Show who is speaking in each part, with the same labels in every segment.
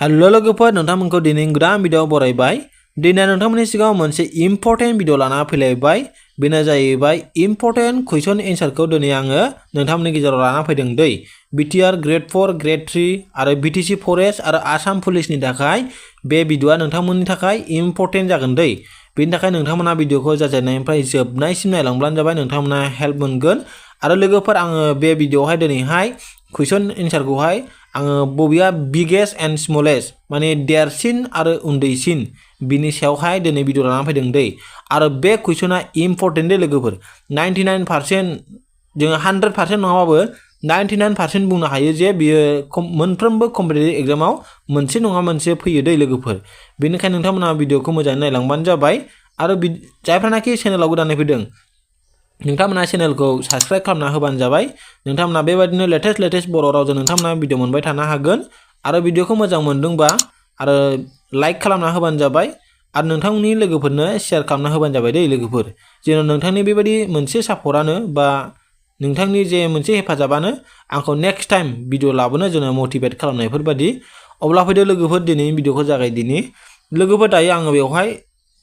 Speaker 1: Hello लोगोफोर नोंथांमोनखौ दिनै गोदान भिडिअ बरायबाय दिनै नोंथांमोननि सिगाङाव मोनसे इम्पर्टेन्ट भिडिअ लाना फैलायबाय बेनो जाहैबाय इम्पर्टेन्ट क्वेश्चन एन्सारखौ दिनै आङो नोंथांमोननि गेजेराव लाना फैदों दै BTR Grade 4 Grade 3 आरो BTC Forest आरो आसाम पुलिसनि थाखाय बे भिडिअआ नोंथांमोननि थाखाय इम्पर्टेन्ट जागोन दै बेनि थाखाय नोंथांमोना भिडिअखौ जागायनायनिफ्राय जोबनायसिम नायलांब्लानो जाबाय नोंथांमोना हेल्प मोनगोन आरो लोगोफोर आङो बे भिडिअआवहाय दिनैहाय क्वेश्चन एन्सारखौहाय आङो बबेया बिगेस्ट एन्ड स्मलेस्ट माने देरसिन आरो उन्दैसिन बिनि सायावहाय दिनै भिडिअ लाना फैदों दै आरो बे क्वेश्चना इम्पर्टेन्ट दै लोगोफोर 99% जोङो 100% नङाबाबो 99% बुंनो हायो जे बियो मोनफ्रोमबो कम्पिटिटिभ एग्जामाव मोनसे नङा मोनसे फैयो दै लोगोफोर बेनिखायनो नोंथांमोना भिडिअखौ मोजाङै नायलांबानो जाबाय आरो जायफ्रानाखि चेनेलाव गोदानै फैदों नोंथांमोना चेनेलखौ साबस्क्राइब खालामना होबानो जाबाय नोंथांमोना बेबायदिनो लेटेस्ट बर' रावजों नोंथांमोना भिडिअ मोनबाय थानो हागोन आरो भिडिअखौ मोजां मोनदोंबा आरो लाइक खालामना होबानो जाबाय आरो नोंथांनि लोगोफोरनो शेयार खालामना होबानो जाबाय दै लोगोफोर जेन नोंथांनि बेबायदि मोनसे सापर्टआनो बा नोंथांनि जे मोनसे हेफाजाबानो आंखौ नेक्स्ट टाइम भिडिअ लाबोनो जोङो मटिभेट खालामनायफोर बायदि अब्ला फैदो लोगोफोर दिनै भिडिअखौ जागायदिनि लोगोफोर दायो आङो बेवहाय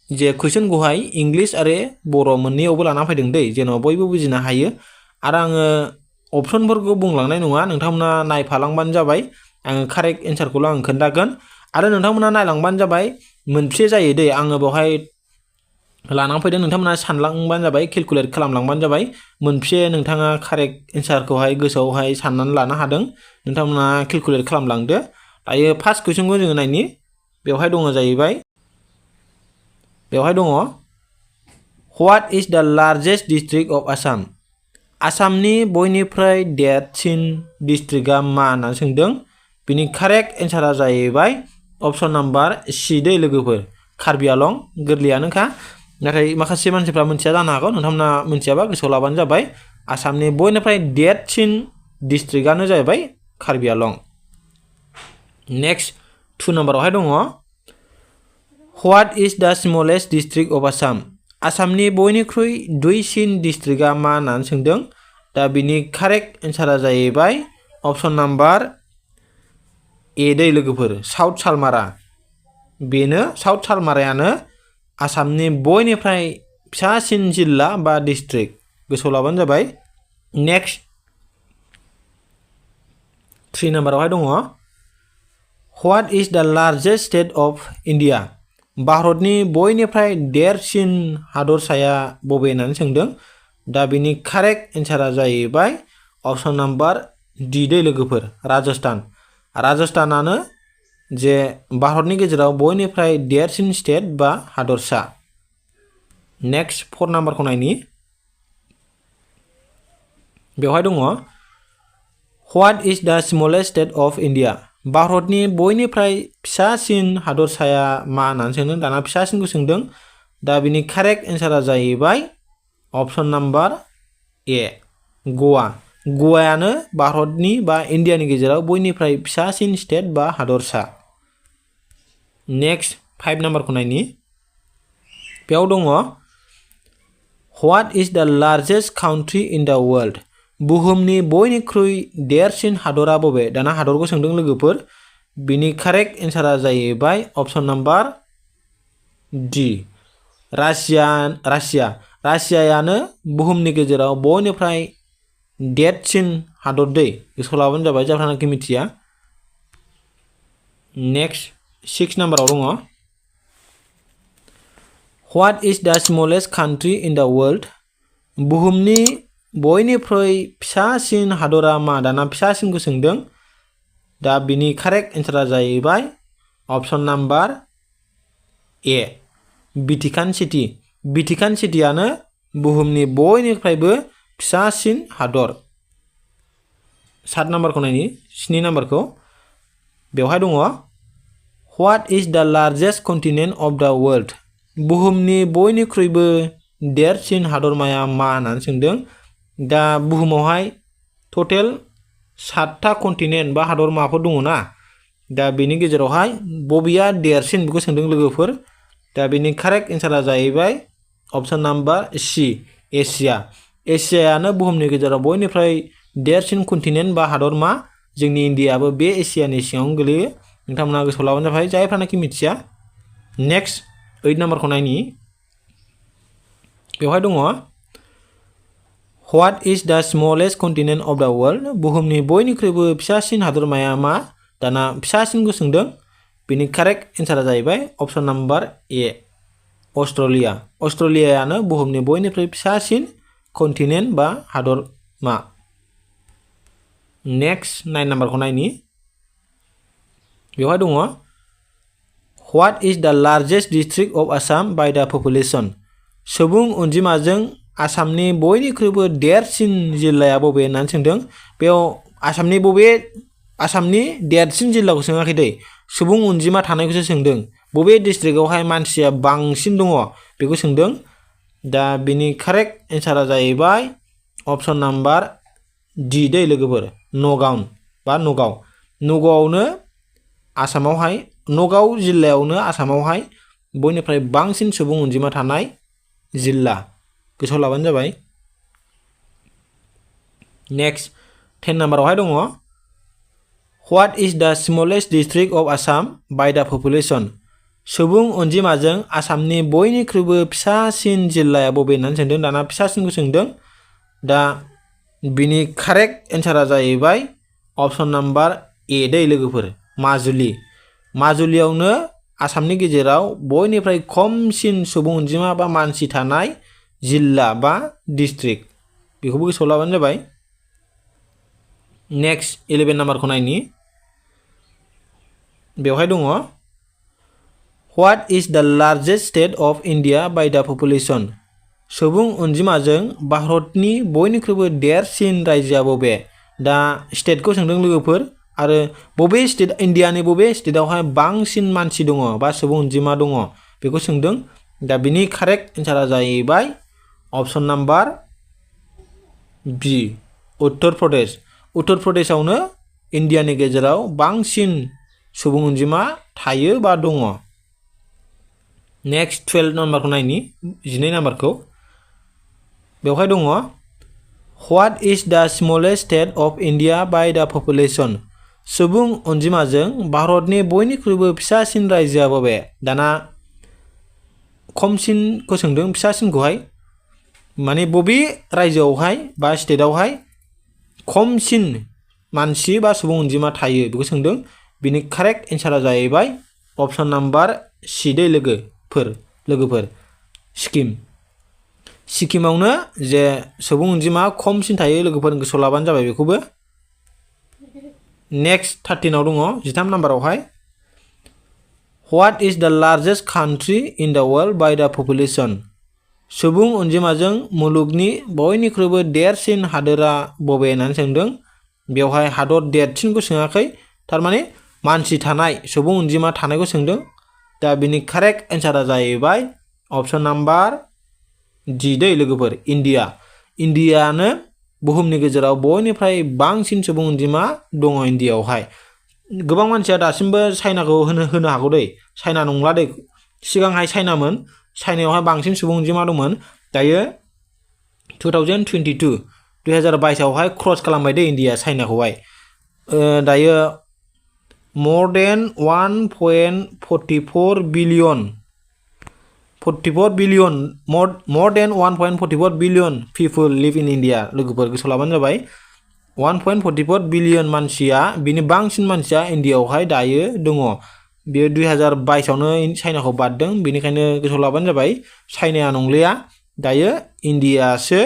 Speaker 1: जे क्वेश्चनखौहाय इंलिश आरो बर' मोननैयावबो लाना फैदों दै जेन बयबो बुजिनो हायो आरो आङो अपसनफोरखौ बुंलांनाय नङा नोंथांमोना नायफालांबानो जाबाय आङो कारेक्ट एन्सारखौल' आं खोन्थागोन आरो नोंथांमोना नायलांबानो जाबाय मोनसे जायो दै आङो बेवहाय लाना फैदों नोंथांमोना सानलांबानो जाबाय केलकुलेट खालामलांबानो जाबाय मोनसे नोंथाङा कारेक्ट एन्सारखौहाय गोसोआवहाय साननानै लानो हादों नोंथांमोना केलकुलेट खालामलांदो दायो फार्स्ट क्वेश्चनखौ जोङो नायनि बेवहाय दङ जाहैबाय बेवहाय दङ What is the largest district of Assam? आसामनि बयनिफ्राय देरसिन डिस्ट्रिक्टआ मा होनना सोंदों बिनि कारेक्ट एन्सारा जाहैबाय अप्शन नाम्बार सि दै लोगोफोर कार्बि आलं गोरलैयानोखा नाथाय माखासे मानसिफ्रा मिथिया जानो हागौ नोंथांमोना मिथियाबा गोसोआव लाबानो जाबाय आसामनि बयनिफ्राय देरसिन डिस्ट्रिक्टआनो जाहैबाय कार्बि आलं नेक्स्ट 2 नाम्बारावहाय दङ What is the smallest district of Assam? आसामनि बयनिख्रुइ दुइसिन डिस्ट्रिक्टआ मा होननानै सोंदों दा बिनि कारेक्ट एन्सारा जाहैबाय अप्शन नाम्बार ए दै लोगोफोर साउथ सालमारा बेनो साउथ सालमारायानो आसामनि बयनिफ्राय फिसासिन जिल्ला बा डिस्ट्रिक्ट गोसोआव लाबानो जाबाय नेक्स्ट 3 नाम्बारावहाय दङ What is the largest state of India? भारतनि बयनिफ्राय देरसिन हादरसाया बबे होननानै सोंदों दा बिनि कारेक्ट एन्सारा जाहैबाय अप्शन नाम्बार डि दै लोगोफोर राजस्थानानो जे भारतनि गेजेराव बयनिफ्राय देरसिन स्टेट बा हादरसा नेक्स्ट 4 नाम्बारखौ नायनि बेवहाय दङ What is the smallest state of India? भारतनि बयनिफ्राय फिसासिन हादरसाया मा होननानै सोंदों दाना फिसासिनखौ सोंदों दा बिनि कारेक्ट एन्सारा जाहैबाय अप्शन नाम्बार ए गवायानो भारतनि बा इन्डियानि गेजेराव बयनिफ्राय फिसासिन स्टेट बा हादरसा नेक्स्ट 5 नाम्बारखौ नायनि बेयाव दङ What is the largest country in the world? बुहुमनि बयनिख्रुइ देरसिन हादरा बबे दाना हादरखौ सोंदों लोगोफोर बिनि कारेक्ट एन्सारा जाहैबाय अप्शन नाम्बार डि रासियायानो बुहुमनि गेजेराव बयनिफ्राय देरसिन हादर दै गोसोआव लाबानो जाबाय जायफ्रानाखि मिथिया नेक्स्ट 6 नाम्बाराव दङ What is the smallest country in the world? बुहुमनि बयनिख्रुइ फिसासिन हादरा मा दाना फिसासिनखौ सोंदों दा बिनि कारेक्ट एन्सारा जाहैबाय अप्शन नाम्बार ए बिटिकान सिटियानो बुहुमनि बयनिफ्रायबो फिसासिन हादर 7 नाम्बारखौ नायनि 7 नाम्बारखौ बेवहाय दङ What is the largest continent of the world? बुहुमनि बयनिख्रुइबो देरसिन हादरमाया मा होननानै सोंदों दा बुहुमावहाय टटेल 7था कन्टिनेन्ट बा हादरमाफोर दङ ना दा बेनि गेजेरावहाय बबेया देरसिन बेखौ सोंदों लोगोफोर दा बेनि कारेक्ट एन्सारा जाहैबाय अप्शन नाम्बार सि एसियायानो बुहुमनि गेजेराव बयनिफ्राय देरसिन कन्टिनेन्ट बा हादरमा जोंनि इन्डियाबो बे एसियानि सिङावनो गोलैयो नोंथांमोना गोसोआव लाबानो जाबाय जायफ्रानाखि मिथिया नेक्स्ट 8 नाम्बारखौ नायनि बेवहाय दङ What is the smallest continent of the world? बुहुमनि बयनिख्रुइबो फिसासिन हादरमाया मा? दाना फिसासिनखौ सोंदों बेनि कारेक्ट एन्सारा जाहैबाय अप्शन नाम्बार ए अस्ट्रेलिया अस्ट्रेलियायानो बुहुमनि बयनिख्रुइ फिसासिन कन्टिनेन्ट बा हादरमा नेक्स्ट 9 नाम्बारखौ नायनि बेवहाय दङ What is the largest district of Assam by the population? सुबुं अनजिमाजों आसामनि बयनिख्रुइबो देरसिन जिल्लाया बबे होननानै सोंदों बेयाव आसामनि देरसिन जिल्लाखौ सोङाखै दै सुबुं अनजिमा थानायखौसो सोंदों बबे डिस्ट्रिक्टआवहाय मानसिया बांसिन दङ बेखौ सोंदों दा बेनि कारेक्ट एन्सारा जाहैबाय अप्शन नाम्बार डि दै लोगोफोर नगावआवनो आसामावहाय नगाव जिल्लायावनो आसामावहाय बयनिफ्राय बांसिन सुबुं अनजिमा थानाय जिल्ला गोसोआव लाबानो जाबाय नेक्स्ट 10 नाम्बारावहाय दङ What is the smallest district of Assam by the population? सुबुं अनजिमाजों आसामनि बयनिख्रुइबो फिसासिन जिल्लाया बबे होननानै सोंदों दाना फिसासिनखौ सोंदों दा बिनि कारेक्ट एन्सारा जाहैबाय अप्शन नाम्बार ए दै लोगोफोर माजुलियावनो आसामनि गेजेराव बयनिफ्राय खमसिन सुबुं अनजिमा बा मानसि थानाय जिल्ला बा डिस्ट्रिक्ट बेखौबो गोसोआव लाबानो जाबाय नेक्स्ट 11 नाम्बारखौ नायनि बेवहाय दङ What is the largest state of India by the population? सुबुं अनजिमाजों भारतनि बयनिख्रुइबो देरसिन रायजोआ बबे दा स्टेटखौ सोंदों लोगोफोर आरो बबे स्टेट इन्डियानि बबे स्टेटआवहाय बांसिन मानसि दङ बा सुबुं अनजिमा दङ बेखौ सोंदों दा बिनि कारेक्ट एन्सारा जाहैबाय अप्शन नाम्बार बि उत्तर प्रदेशआवनो इन्डियानि गेजेराव बांसिन सुबुं अनजिमा थायो बा दङ नेक्स्ट 12 नाम्बारखौ नायनि 12 नाम्बारखौ बेवहाय दङ What is the smallest state of India by the population? सुबुं अनजिमाजों भारतनि बयनिख्रुइबो फिसासिन रायजोआ बबे दाना खमसिनखौ सोंदों फिसासिनखौहाय माने बबे रायजोआवहाय बा स्टेटआवहाय खमसिन मानसि बा सुबुं अनजिमा थायो बेखौ सोंदों बिनि कारेक्ट एन्सारा जाहैबाय अप्शन नाम्बार सि दै लोगोफोर सिक्किमावनो जे सुबुं अनजिमा खमसिन थायो लोगोफोर गोसोआव लाबानो जाबाय बेखौबो नेक्स्ट 13 दङ 13 नाम्बारावहाय What is the largest country in the world by the population? सुबुं अनजिमाजों मुलुगनि बयनिख्रुइबो देरसिन हादोरा बबे होननानै सोंदों बेवहाय हादर देरसिनखौ सोङाखै थारमाने मानसि थानाय सुबुं अनजिमा थानायखौ सोंदों दा बिनि कारेक्ट एन्सारा जाहैबाय अप्शन नाम्बार डि दै लोगोफोर इन्डियानो बुहुमनि गेजेराव बयनिफ्राय बांसिन सुबुं अनजिमा दङ इन्डियायावहाय गोबां मानसिया दासिमबो चाइनाखौ होनो हागौ दै चाइना नंला दै सिगांहाय चाइनायावहाय बांसिन सुबुं अनजिमा दंमोन दायो 2022आवहाय क्रस खालामबाय दै इन्डिया चाइनाखौहाय दायो more than 1.44 billion people live in India लोगोफोर गोसोआव लाबानो जाबाय 1.44 बिलियन मानसिया बिनि बांसिन मानसिया इन्डियायावहाय दायो दङ बेयो 2022आवनो चाइनाखौ बारदों बेनिखायनो गोसोआव लाबानो जाबाय चाइनाया नंलिया दायो इन्डियासो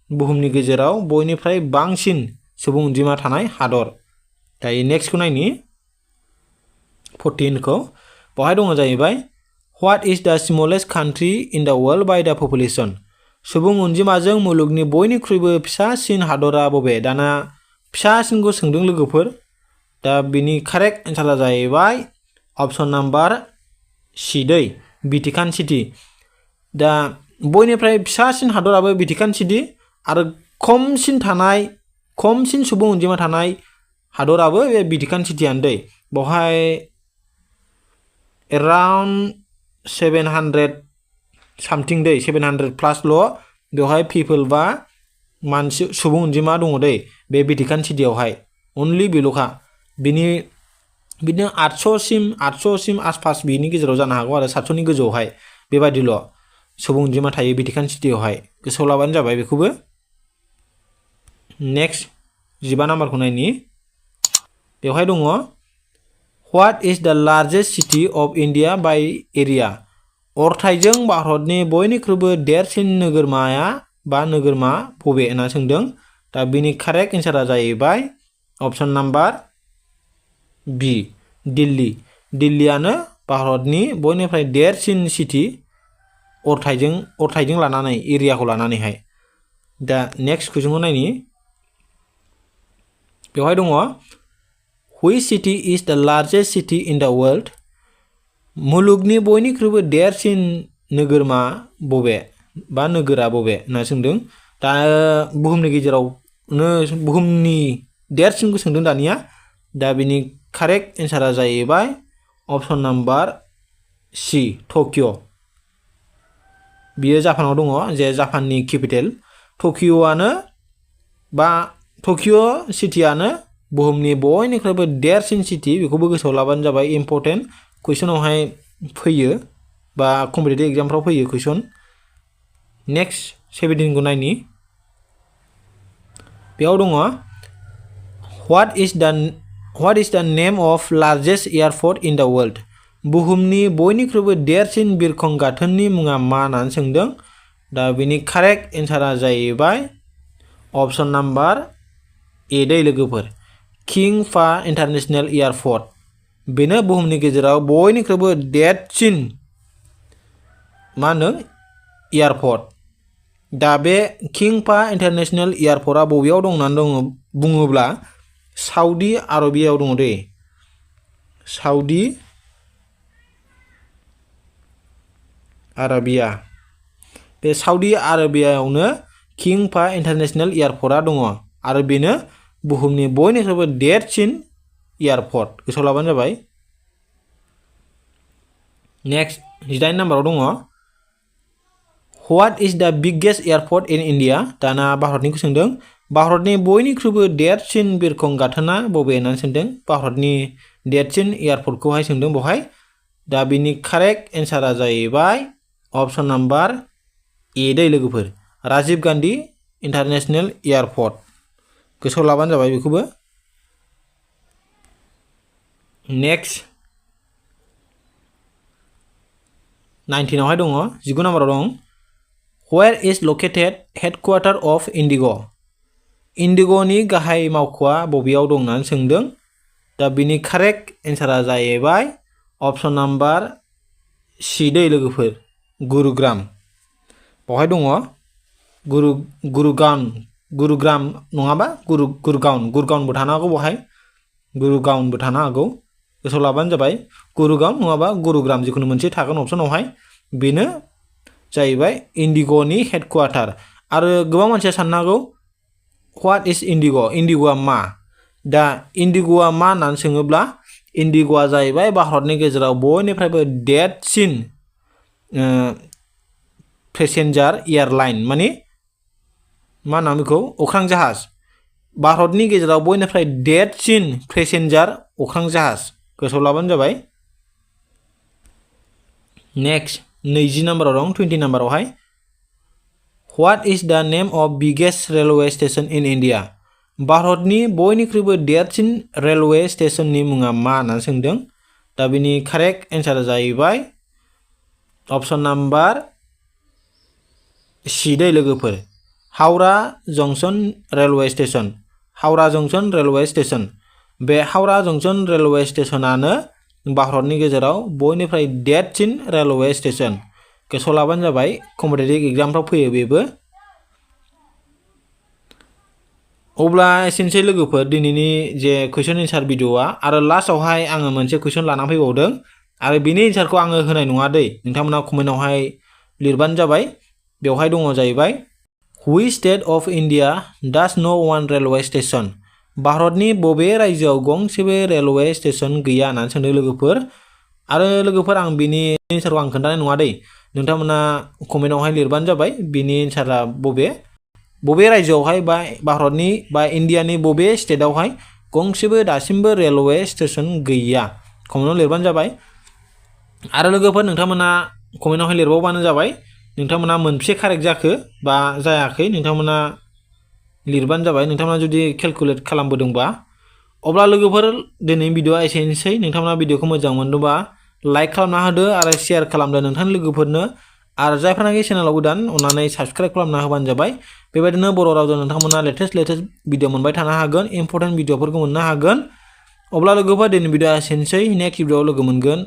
Speaker 1: बुहुमनि गेजेराव बयनिफ्राय बांसिन सुबुं अनजिमा थानाय हादर दायो नेक्स्टखौ नायनि 14खौ बेवहाय दङ जाहैबाय What is the smallest country in the world by the population? सुबुं अनजिमाजों मुलुगनि बयनिख्रुइबो फिसासिन हादरा बबे दाना फिसासिनखौ सोंदों लोगोफोर दा बिनि कारेक्ट एन्सारा जाहैबाय अप्शन नाम्बार सि दै भेटिकान सिटि दा बयनिफ्राय फिसासिन हादराबो भेटिकान सिटि आरो खमसिन सुबुं अनजिमा थानाय हादराबो बे भेटिकान सिटियानो दै बेवहाय around 700 something दै 700 प्लास ल' बेवहाय पिपल बा मानसि सुबुं अनजिमा दङ दै बे भेटिकान सिटियावहाय अनलि बेल'खा बिनि बिदिनो 800 सिम आसपास बिनि गेजेराव जानो हागौ आरो 700नि गोजौआवहाय बेबायदिल' सुबुं अनजिमा थायो भेटिकान सिटियावहाय गोसोआव लाबानो जाबाय बेखौबो नेक्स्ट 15 नाम्बारखौ नायनि बेवहाय दङ What is the largest city of India by area अरथाइजों भारतनि बयनिख्रुइबो देरसिन नोगोरमाया बा नोगोरमा बबे होनना सोंदों दा बिनि कारेक्ट एन्सारा जाहैबाय अप्शन नाम्बार बी दिल्लीयानो भारतनि बयनिफ्राय देरसिन सिटी अरथाइजों लानानै एरियाखौ लानानैहाय दा नेक्स्ट कुइसनखौ नायनि बेवहाय दङ Which city is the largest city in the world मुलुगनि बयनिख्रुइबो देरसिन नोगोरमा बबे बा नोगोरा बबे होनना सोंदों दा बुहुमनि गेजेरावनो बुहुमनि देरसिनखौ सोंदों दानिया दा बिनि कारेक्ट एन्सारा जाहैबाय अप्शन नाम्बार सी टकिअ बियो जापानाव दङ जे जापाननि केपिटेल टकिअआनो बा टकिअ सिटियानो बुहुमनि बयनिख्रुइबो देरसिन सिटी बेखौबो गोसोआव लाबानो जाबाय इम्पर्टेन्ट कुइसनावहाय फैयो बा कम्पिटिटिभ एग्जामफ्राव फैयो कुइसन नेक्स्ट 17खौ नायनि बेयाव दङ What is the name of largest airport in the world बुहुमनि बयनिख्रुइबो देरसिन बिरखं गाथोननि मुङा मा होननानै सोंदों दा बिनि कारेक्ट एन्सारा जाहैबाय अप्शन नाम्बार ए दै लोगोफोर किं फा इन्टारनेशनेल एयारपर्ट बेनो बुहुमनि गेजेराव बयनिख्रुइबो देरसिन मा होनो एयारपर्ट दा बे किं फा इन्टारनेशनेल एयारपर्टआ बबेयाव दं होननानै दङ बुङोब्ला साउदी आरबियाव दङ दै साउदी आरबिया बे साउदी आरबियायावनो किं फा इन्टारनेशनेल एयारपर्टआ दङ आरो बेनो बुहुमनि बयनिख्रुइबो देरसिन एयारपर्ट गोसोआव लाबानो जाबाय नेक्स्ट 18 नाम्बाराव दङ What is the biggest airport in India दाना भारतनिखौ सोंदों भारतनि बयनिख्रुइबो देरसिन बिरखं गाथोना बबे होननानै सोंदों भारतनि देरसिन एयारपर्टखौहाय सोंदों बेवहाय दा बिनि कारेक्ट एन्सारा जाहैबाय अप्शन नाम्बार ए दै लोगोफोर राजीव गान्धी इन्टारनेशनेल एयारपर्ट गोसोआव लाबानो जाबाय बेखौबो नेक्स्ट 19 आवहाय दङ 19 नाम्बाराव दं Where is located headquarter of Indigo इन्डिग'नि गाहाय मावख'आ बबेयाव दं होननानै सोंदों दा बिनि कारेक्ट एन्सारा जाहैबाय अप्शन नाम्बार सी दै लोगोफोर गुरुग्राम बेवहाय दङ गुरुग्राम नङाबा गुरुगाउनबो थानो हागौ बेवहाय गुरुगाउनबो थानो हागौ गोसोआव लाबानो जाबाय गुरुगाउन नङाबा गुरुग्राम जिखुनु मोनसे थागोन अप्शनावहाय बेनो जाहैबाय इन्डिग'नि हेडक्वार्टार आरो गोबां मानसिया साननो हागौ What is Indigo इन्डिग'आ मा दा इन्डिग'आ मा होननानै सोङोब्ला इन्डिग'आ जाहैबाय भारतनि गेजेराव बयनिफ्रायबो देरसिन पेसेन्जार एयारलाइन माने मा होनना बेखौ अख्रां जाहाज भारतनि गेजेराव बयनिफ्राय देरसिन पेसेन्जार अख्रां जाहाज गोसोआव लाबानो जाबाय नेक्स्ट 20 नाम्बाराव दं 20 नाम्बारावहाय What is the name of biggest railway station in India भारतनि बयनिख्रुइबो देरसिन रेलवे स्टेशननि मुङा मा होननानै सोंदों दा बिनि कारेक्ट एन्सारा जाहैबाय अप्शन नाम्बार सी दै लोगोफोर हावड़ा जंक्शन रेलवे स्टेशन बे हावड़ा जंक्शन रेलवे स्टेशनानो भारतनि गेजेराव बयनिफ्राय देरसिन रेलवे स्टेशन गोसोआव लाबानो जाबाय कम्पिटिटिभ एग्जामफ्राव फैयो बेबो अब्ला एसेनोसै लोगोफोर दिनैनि जे कुइसन एन्सार भिडिअआ आरो लास्टआवहाय आङो मोनसे कुइसन लाना फैबावदों आरो बेनि एन्सारखौ आङो होनाय नङा दै नोंथांमोना कमेन्टआवहाय लिरबानो जाबाय बेवहाय दङ जाहैबाय Which state of India does no one railway station भारतनि बबे रायजोआव गंसेबो रेलवे स्टेशन गैया होननानै सोंदों लोगोफोर आरो लोगोफोर आं बिनि एन्सारखौ आं खोन्थानाय नङा दै नोंथांमोना कमेन्टआवहाय लिरबानो जाबाय बिनि एन्सारा बबे रायजोआवहाय बा भारतनि बा इन्डियानि बबे स्टेटआवहाय गंसेबो दासिमबो रेलवे स्टेशन गैया कमेन्टआव लिरबानो जाबाय आरो लोगोफोर नोंथांमोना कमेन्टआवहाय लिरबावबानो जाबाय नोंथांमोना मोनबेसे कारेक्ट जाखो बा जायाखै नोंथांमोना लिरबानो जाबाय नोंथांमोना जुदि केलकुलेट खालामबोदोंबा अब्ला लोगोफोर दिनैनि भिडिअआ एसेनोसै नोंथांमोना भिडिअखौ मोजां मोनदोंबा लाइक खालामना होदो आरो शेयार खालामदो नोंथांनि लोगोफोरनो आरो जायफोरानाखि चेनेलाव गोदान अन्नानै साबस्क्राइब खालामना होबानो जाबाय बेबायदिनो बर' रावजों नोंथांमोना लेटेस्ट भिडिअ मोनबाय थानो हागोन इम्पर्टेन्ट भिडिअफोरखौ मोननो हागोन अब्ला लोगोफोर दिनैनि भिडिअआ एसेनोसै नेक्स्ट भिडिअआव लोगो मोनगोन